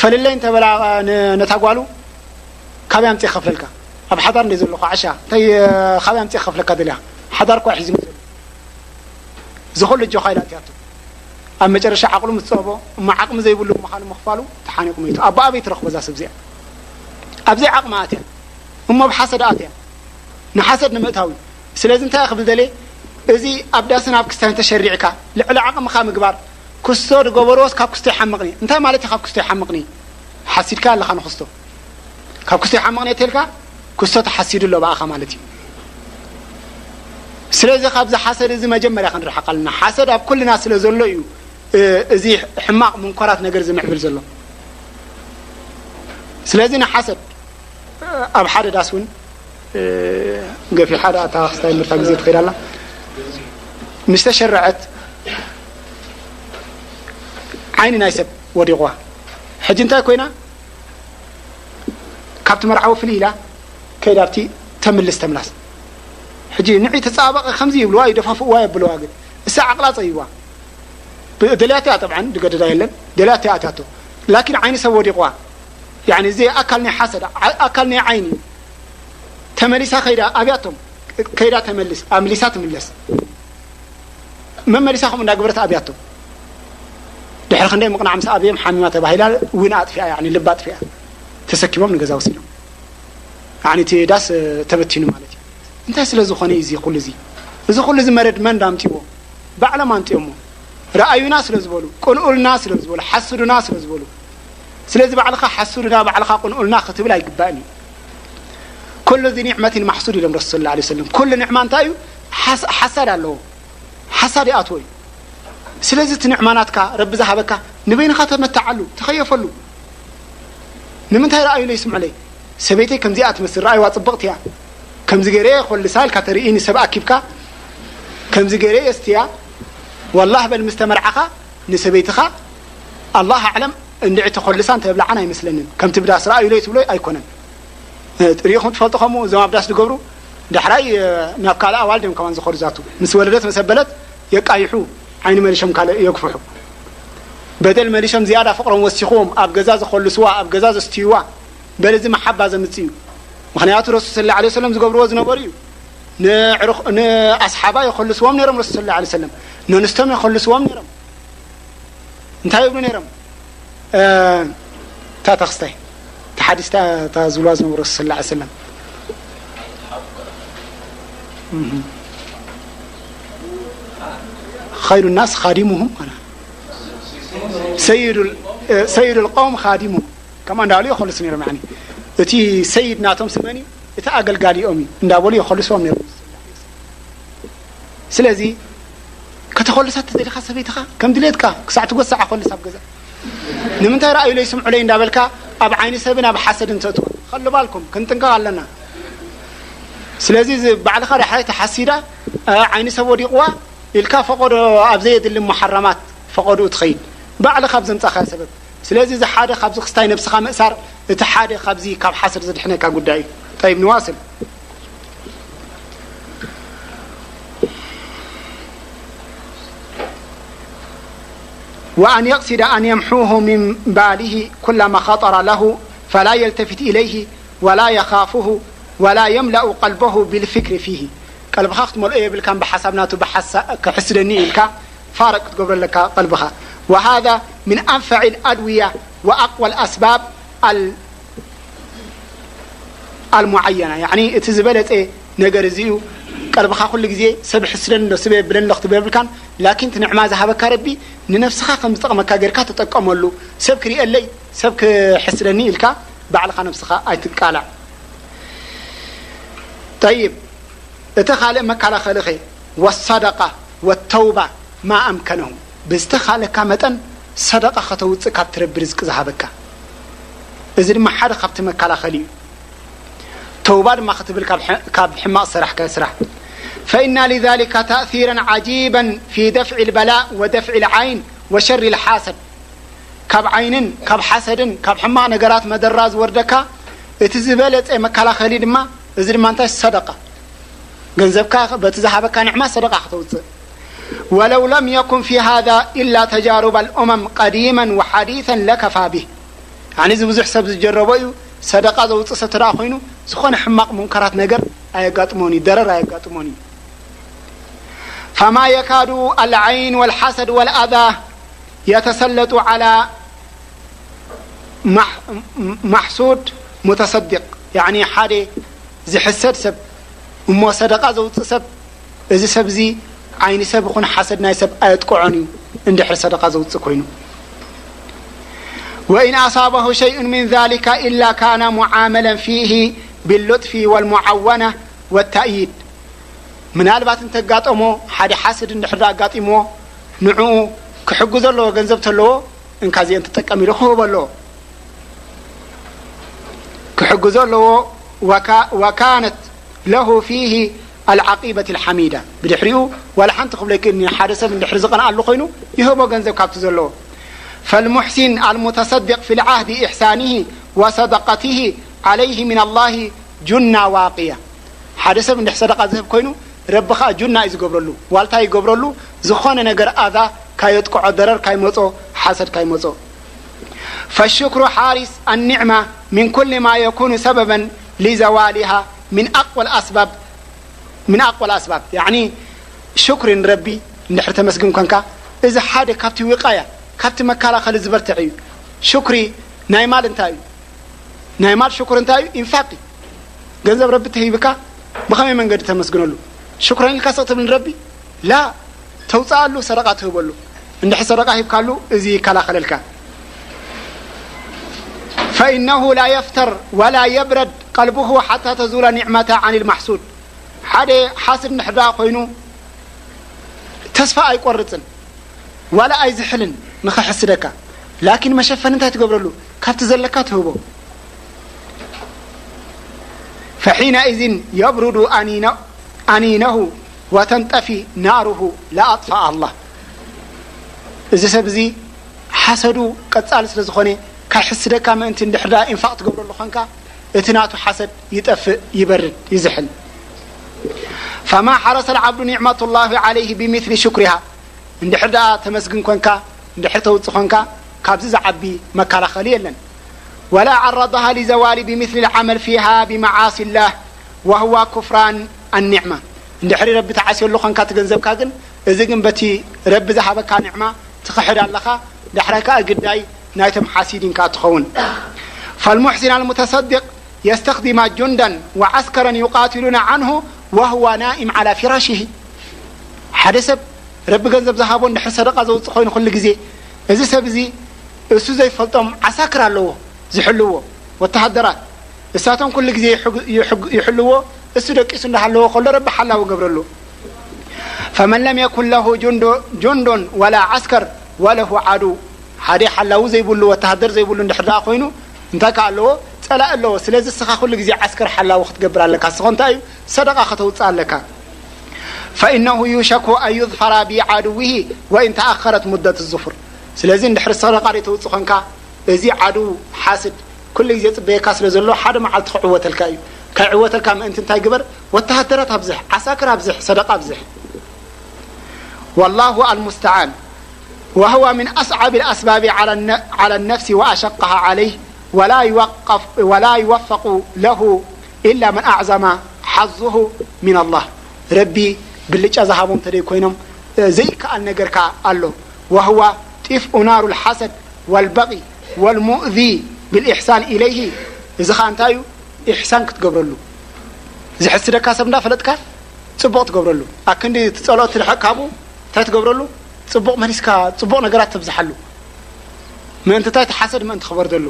ፈልለይ እንተበላ ን-፣ ነታ ጓሉ፣ "ካበይ ኣምፅእ ከፍለልካ? ኣብ ሓዳር እንደ ዘለኹ ዓሻ፣ እንታይ፣ እ፣ ካበይ ኣምፅእ ከፍለካ ደሊኻ? ሓዳር እኳ ሒዙ ዘሎ." እዚ ኩሉ እጆኻ ኢላ ኣትያቶ። ኣብ መጨረሻ ዓቕሉ ምስ ጸበቦ፣ እሞ ዓቕሚ ዘይብሉ ምዃኑ ምኽፋሉ ተሓኒቑ መይቱ። ኣቦ ኣበይ ትረኽቦ እዛ ሰብ እዚኣ? ኣብዘይ ዓቕሚ ኣትያ። እሞ ብሓሰድ ኣትያ። ንሓሰድ ንምእታው እዩ። ስለዚ እንታይ ክብል ደልየ? እዚ ኣብ ዳስን ኣብ ክስታይን ተሸሪዕካ፣ ልዕሊ ዓቕምኻ ምግባር፣ ክስቶ ዝገበርዎስ ካብ ክስቶ ይሓምቕኒ። እንታይ ማለት እዩ ካብ ክስቶ ይሓምቕኒ? ሓሲድካ ኣለኻ ንክስቶ። ካብ ክስቶ ይሓምቕኒ እተልካ፣ ክስቶ ተሓሲዱ ኣሎ ብኣኻ ማለት እዩ። ስለዚ ካብዚ ሓሰድ እዚ መጀመርያ ክንርሕቕ ኣለና። ሓሰድ ኣብ ኩልና ስለ ዘሎ እዩ፣ እ፣ እዚ ሕማቕ ምንኮራት ነገር ዝምዕብል ዘሎ። ስለዚ ንሓሰድ ኣብ ሓደ ዳስ እውን፣ እ፣ ገፊሓ ደኣ እታ ክስታይ ምርታ ግዜ ትኸይድ ኣላ። ምስ ተሸረዐት ዓይኒ ናይ ሰብ ወዲቑዋ። ሕጂ እንታይ ኮይና? ካብቲ መርዓዊ ፍልይ ኢላ ከይዳ ኣብቲ ተምልስ ተምላስ። ሕጂ ንዒ ተጻባበቒ ከምዚ ይብልዋ፣ ይደፋፍእዋ የብልዋ፣ ግን እሳ ዓቕላ ጸይዋ። ብ-፣ ደልያታ እያ ጠብዓን፣ ዝገደዳ የለን፣ ደልያታ እያ ኣትያቶ። ላኪን ዓይኒ ሰብ ወዲቕዋ። ያኒ እዚ ኣካል ናይ ሓሰድ፣ ዓ-፣ ኣካል ናይ ዓይኒ። ተመሊሳ ከይዳ ኣብያቶም፣ ከይዳ ተመልስ፣ ኣምሊሳ ትምለስ። መመሊሳ ከምኡ እንዳገበረት ኣብያቶም። ድሕሪ ክንደይ ምቕናዕ ምስ ኣብዮም ሓሚማ ተባሂላ እውን ኣጥፊኣ፣ ያኒ ልባ ኣጥፊኣ። ተሰኪሞም ንገዛ ወሲዶም። ያኒ እቲ ዳስ ተበቲኑ ማለት እዩ። እንታይ ስለ ዝኾነ እዩ እዚ ኩሉ እዚ? እዚ ኩሉ እዚ መረድ መን ዳምፅዎ? ባዕሎም ኣምፅኦሞ። ረኣዩና ስለ ዝበሉ፣ ቅንኡልና ስለ ዝበሉ፣ ሓስዱና ስለ ዝበሉ። ስለዚ ባዕልኻ ሓስዱና፣ ባዕልኻ ቅንኡልና ክትብል ኣይግባእን እዩ። ኩሉ ዚ ኒዕመቲን ማሕሱድ ኢሎም ረሱል ሰለላሁ ዐለይሂ ወሰለም። ኩሉ ኒዕማ እንታይ እዩ? ሓስ-፣ ሓሳድ ኣለዎ። ሓሳድ ይኣትዎ እዩ። ስለዚ እቲ ኒዕማ ናትካ ረቢ ዝሃበካ ንበይንኻ ተመትዓሉ፣ ተኸየፈሉ። ንምንታይ ረኣዩለይ ስምዑለይ? ሰበይተይ ከምዚኣ ትመስል፣ ረኣይዋ ጽብቕቲ እያ። ከምዚ ገይረ እየ ኮልሳ ኢልካ ተርኢ፣ ንሰብ ኣኪብካ ከምዚ ገይረ እየ እስትያ። ወላህ በል ምስ ተመርዓኻ ንሰበይትኻ ኣላህ ኣዕለም እንድዒ ተኾልሳ እንተብልዓን ኣይመስለንን። ከምቲ ብዳስ ረኣዩለይ ትብሎ ኣይኮነን። እ፣ ሪኢኹም ትፈልጡ ከምኡ እዞም ኣብ ዳስ ዝገብሩ ዳሕራይ፣ እ፣ ናብ ካልእ ኣዋልድ እዮም ከማን ዝኸዱ ዛቱ። ምስ ወለደት መሰበለት የቃይሑ፣ ዓይኒ መሊሾም ካልእ የግፍሑ። በደል መሊሾም ዝያዳ ፍቕሮም ወሲኽዎም ኣብ ገዛ ዝኸልስዋ፣ ኣብ ገዛ ዘስትይዋ። በል እዚ መሓባ ዘምጽእ እዩ። ምኽንያቱ ረሱል ሰለላሁ ዐለይሂ ወሰለም ዝገብርዎ ዝነበሩ እዩ። ንዕሩኽ-፣ ንኣስሓባ የኸልስዎም ነይሮም ረሱል ሰለላሁ ዐለይሂ ወሰለም። ነንስቶም የኸልስዎም ነይሮም። እንታይ ይብሉ ነይሮም? እ፣ እታ ተኽስታይ፣ እታ ሓዲስ እታ፣ እታ ዝብልዋ ዝነበሩ ረሱል ሰለላሁ ዐለይሂ ወሰለም። እህ። ኸይሩ ናስ ኻዲሙሁም ኣና። ሰይዱል፣ እ፣ ሰይዱል ቀውም ኻዲሙሁም። ከምኣ እንዳበሉ የኸልሱ ነይሮም። ያኒ እቲ ሰይድ ናቶም ስመኒ፣ እቲ ኣገልጋሊኦም እዩ እንዳበሉ የኸልስዎም ነይሮም። ስለዚ ከተኾልሳ ተደሊኻ ሰበይትኻ ከም ድሌትካ ክሳዕ ትጎስዓ ኮልስ ኣብ ገዛ። ንምንታይ ረኣዩለይ ስምዑለይ እንዳበልካ ኣብ ዓይኒ ሰብን ኣብ ሓሰድን ተእትዋ? ኸሊ ባልኩም ክንጥንቀቕ ኣለና። ስለዚ እዚ ባዕልኻ ዳሕራይ ተሓሲዳ፣ እ፣ ዓይኒ ሰብ ወዲቕዋ ኢልካ ፈቐዶ ኣብ ዘየድሊ ሙሓረማት ፈቐዶኡ ትኸይድ። ባዕልኻ ኣብ ዘምጻኻዮ ሰበብ። ስለዚ እዚ ሓደ ካብዚ ክስታይ ነብስኻ ምእሳር፣ እቲ ሓደ ካብዚ ካብ ሓሰድ ዘድሕነካ ጉዳይ እዩ። ጠይብ፣ ንዋስል። وأن يقصد أن يمحوه من باله كلما خطر له، فلا يلتفت إليه ولا يخافه ولا يملأ قلبه بالفكر فيه. ቀልብኻ ክትመልኦ የብልካን ብሓሳብ ናቱ ብሓሳ-፣ ክሕስደኒ ኢልካ ፋረቅ ክትገብሮ ኣለካ ቀልብኻ። وهذا من أنفع الأدوية وأقوى الأسباب ال-، المعينة. ያዕኒ እቲ ዝበለጸ ነገር እዚ እዩ። ቀልብኻ ኩሉ ግዜ ሰብ ይሕስደኒ ኣሎ፣ ሰብ የብለኒ ኣሎ ክትብል የብልካን። ላኪን እቲ ንዕማ ዝሃበካ ረቢ ንነብስኻ ከም ዝጠቕመካ ጌርካ ተጠቀመሉ። ሰብ ክርእየለይ፣ ሰብ ክሕስደኒ ኢልካ ባዕልኻ ነብስኻ ኣይትቃላዕ። ጠይብ፣ እቲ ካልእ መከላኸሊ ኸ? ወሰደቃ ወተውባ ማ ኣምከነሁ፣ ብዝተኻለካ መጠን ሰደቃ ከተውፅእ ካብ ትረቢ ርዝቂ ዝሃበካ። እዚ ድማ ሓደ ካብቲ መከላኸሊ እዩ። ተውባ ድማ ክትብል ካብ ሕ-፣ ካብ ሕማቕ ዝሰራሕካዮ ስራሕ። فإن لذلك تأثيرا عجيبا في دفع البلاء ودفع العين وشر الحاسد. ካብ ዓይንን ካብ ሓሰድን ካብ ሕማቕ ነገራት መደራ ዝወርደካ እቲ ዝበለጸ መከላኸሊ ድማ፣ እዚ ድማ እንታይ? ሰደቃ። ገንዘብካ በቲ ዝሃበካ ንዕማ ሰደቃ ከተውፅእ። ولو لم يكن في هذا إلا تجارب الأمم قديما وحديثا لكفى به. ያኒ እዚ ብዙሕ ሰብ ዝጀረቦ እዩ። ሰደቃ ዘውፅእ ሰብ ተደኣ ኮይኑ ዝኾነ ሕማቕ ሙንከራት ነገር ኣየጋጥሞን እዩ፣ ደረር ኣየጋጥሞን እዩ። فما يكاد العين والحسد والأذى يتسلط على مح- محسود متصدق، ያኒ ሓደ ዝሕሰድ ሰብ እሞ ሰደቃ ዘውፅእ ሰብ፣ እዚ ሰብ እዚ ዓይኒ ሰብ ይኹን ሓሰድ ናይ ሰብ ኣየጥቅዖን እዩ፣ እንድሕር ሰደቃ ዘውፅእ ኮይኑ። وإن أصابه شيء من ذلك إلا كان معاملا فيه باللطف والمعاونة والتأييد. ምናልባት እንተጋጠሞ፣ ሓደ ሓስድ እንድሕር ኣጋጢምዎ፣ ንዕኡ ክሕግዞ ኣለዎ። ገንዘብ ተለዎ፣ እንካ እዚአን ትጠቀም ኢሉ ክህቦ ኣለዎ። ክሕግዞ ኣለዎ። وكانت له فيه العقيبة الحميدة. ብድሕሪኡ ዋላ ሓንቲ ክብሎ ይክእል። ሓደ ሰብ እንድሕር ዝቐንኣሉ ኮይኑ ይህቦ ገንዘብ ካብቲ ዘለዎ። فالمحسن المتصدق في العهد إحسانه وصدقته عليه من الله جنة واقية. ሓደ ሰብ እንድሕር ሰደቃ ዝህብ ኮይኑ ረቢ ኸዓ ጁና እዩ ዝገብረሉ፣ ዋልታ ይገብረሉ። ዝኾነ ነገር ኣዛ ካየጥቅዖ፣ ደረር ካይመጾ፣ ሓሰድ ካይመጾ። فالشكر حارس النعمة من كل ما يكون سببا لزوالها من أقوى الأسباب، من أقوى الأسباب. ያኒ ሽክሪ ንረቢ እንድሕር ተመስግን ኮንካ፣ እዚ ሓደ ካብቲ ዊቃያ፣ ካብቲ መከላኸሊ ዝበርትዕ እዩ። ሽክሪ ናይ ማል እንታይ እዩ? ናይ ማል ሽኩር እንታይ እዩ? ኢንፋቅ እዩ። ገንዘብ ረቢ ተሂብካ ብኸመይ መንገዲ ተመስግነሉ? ሽኩረን ኢልካ ስቕ ትብል ንረቢ? ላ፣ ተውፅኣሉ፣ ሰደቃ ትህበሉ። እንድሕር ሰደቃ ሂብካሉ፣ እዚ ይከላኸለልካ። فإنه لا يفتر ولا يبرد قلبه حتى تزول نعمة عن المحسود. ሓደ ሓስድ እንድሕር ደኣ ኮይኑ ተስፋ ኣይቆርፅን፣ ዋላ ኣይዝሕልን ንኽሕስደካ። ላኪን መሸፈኒ እንታይ ትገብረሉ? ካብቲ ዘለካ ትህቦ። فحينئذ يبرد أنين- أنينه وتنطفي ناره لأطفأها الله. እዚ ሰብ እዚ ሓሰዱ ቀጻሊ ስለ ዝኾነ፣ ካይሕስደካ ምእንቲ እንድሕር ደኣ ኢንፋቅ ትገብረሉ ኾንካ፣ እቲ ናቱ ሓሰድ ይጠፍእ፣ ይበርድ፣ ይዝሕል። فما حرس العبد نعمة الله عليه بمثل شكرها. እንድሕር ደኣ ተመስግን ኮንካ፣ እንድሕር ተውጽእ ኮንካ፣ ካብዚ ዝዓቢ መከላኸሊ የለን። ولا عرضها لزوال بمثل العمل فيها بمعاصي الله وهو كفران النعمة. እንድሕሪ ረቢ ተዓስየሉ ኾንካ እቲ ገንዘብካ ግን፣ እዚ ግን በቲ ረቢ ዝሃበካ ኒዕማ ትኽሕድ ኣለኻ፣ ዳሕራይ ከኣ ግዳይ ናይቶም ሓሲዲን ከኣ ትኸውን። فالمحسن المتصدق يستخدم جندا وعسكرا يقاتلون عنه وهو نائم على فراشه. ሓደ ሰብ ረቢ ገንዘብ ዝሃቦ እንድሕር ሰደቃ ዘውፅእ ኮይኑ ኩሉ ግዜ፣ እዚ ሰብ እዚ እሱ ዘይፈልጦም ዓሳክር ኣለዎ ዝሕልዎ፣ ወተሃደራት። እሳቶም ኩሉ ግዜ ይሕግ- ይሕግ- ይሕልዎ፣ እሱ ደቂሱ እንዳሃለዎ ከሎ ረቢ ሓላዊ ገብረሉ። فمن لم يكن له جند- جند ولا عسكر وله عدو. ሓደ ሓላዊ ዘይብሉ፣ ወተሃደር ዘይብሉ እንድሕር ደኣ ኮይኑ እንታይ ከ ኣለዎ? ጸላኢ ኣለዎ። ስለዚ እስኻ ኩሉ ግዜ ዓስከር ሓላዊ ክትገብር ኣለካ። እስኻ እንታይ እዩ? ሰደቃ ከተውጽእ ኣለካ። فإنه يوشك أن يظفر بعدوه وإن تأخرت مدة الظفر. ስለዚ እንድሕር ሰደቃ ዘይተውጽእ ኾንካ፣ እዚ ዓድው ሓስድ ኩሉ ግዜ ጽበየካ ስለ ዘሎ፣ ሓደ መዓልቲ ክዕወተልካ እዩ። ከይዕወተልካ ምእንቲ እንታይ ግበር? ወተሃደራት ኣብዝሕ፣ ዓሳክር ኣብዝሕ፣ ሰደቃ ኣብዝሕ። والله المستعان. وهو من أصعب الأسباب على الن- على النفس وأشقها عليه، ولا يوقف ولا يوفق له إلا من أعظم حظه من الله. ረቢ ብልጫ ዝሃቦም ተደይ ኮይኖም፣ እ፣ ዘይከኣል ነገር ከኣ ኣሎ። وهو طفء نار الحسد والبغي والمؤذي بالإحسان إليه. እዚ ኸኣ እንታይ እዩ? ኢሕሳን ክትገብረሉ። ዝሕስደካ ሰብ እንዳፈለጥካ ጽቡቕ ትገብረሉ። ኣክንዲ እቲ ጸሎት ትርሕቕ ካብኡ እንታይ ትገብረሉ? ጽቡቕ መሊስካ፣ ጽቡቕ ነገራት ተብዝሓሉ። ምእንቲ እንታይ? እቲ ሓሰድ ምእንቲ ክበርደሉ።